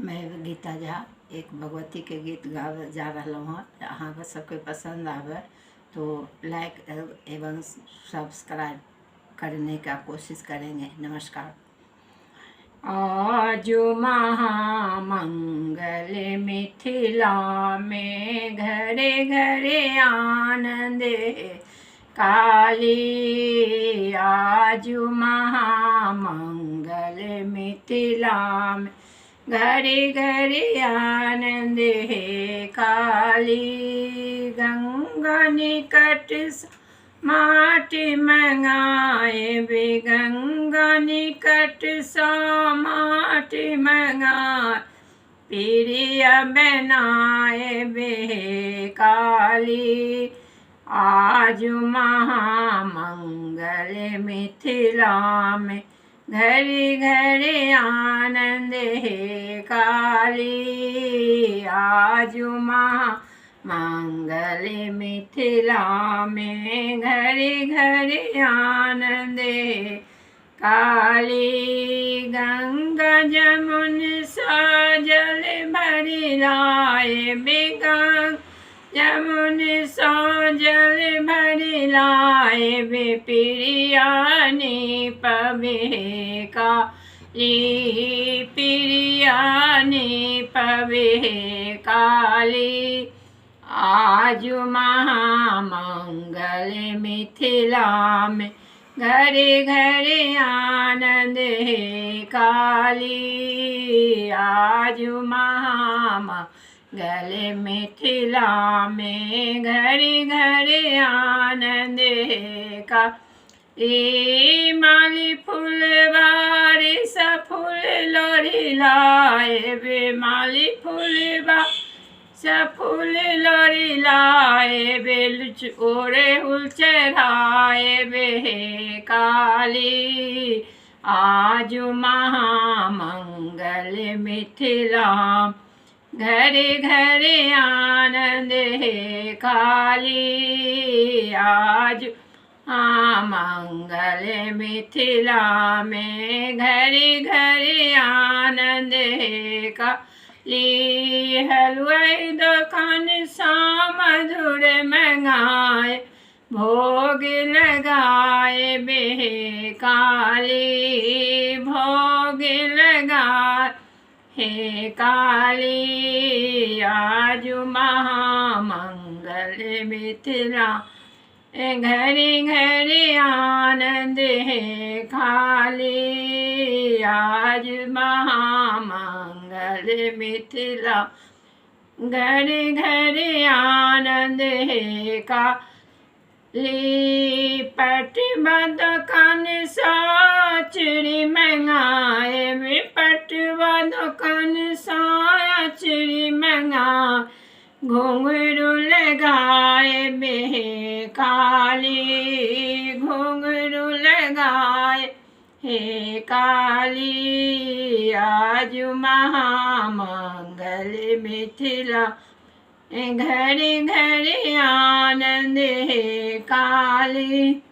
मैं गीता झा एक भगवतीके गीत गाबऽ जा रहलहुँ हँ। अहाँके सबके पसन्द आबै तो लाइक एवं सब्सक्राइब करने का कोशिश करेंगे। नमस्कार। आजु महामंगल मिथिला में घरे घरे आनंद काली। आजु महामंगल मिथिला में घरे घरे आनंद हे काली। गंगा निकट माटी मंगाए वे, गंगा निकट सा माटी मंगाए पिरिया बनाए बे काली। आज महामंगल मिथिला में घरे घरे आनंद हे काली। आज महामंगल मिथिला में घरे घरे आनंद हे काली। गंगा जमुन सा जल भरी लाए गंगा जमुन सा जल भरी लाए वे पिरियानी पवे काली। पिरियानी पवे काली। आज महामंगल मिथिला में घरे घरे आनंद हे काली। आज महामंगल मिथिला में घरे घरे आनंद हे काली। माली फूलबारी सा फूल लोरी लाए वे, माली फूलबा सा फूल लोरी लाए वे, ओरे हुल चढ़ाए वे काली। आज महामंगल मिथिला घरे घरे आनंद हे काली। आज महामंगल मिथिला में घरे घरे आनंद हे काली। हलवाई दुकान सा मधुर मंगाए भोग लगाए बे काली। भोग लगाए हे काली। आज महामंगल मिथिला घरे घरे आनंद हे काली। आज महामंगल मिथिला घरे घरे आनंद हे काली। पटवा दुकान सा चिड़ी मंगाए वे, पटवा दुकान सा चिड़ी मंगा घुंघरू लगाए बे काली। घुंघरू लगाए हे काली। आज महामंगल मिथिला घरे घरे आनंद हे काली।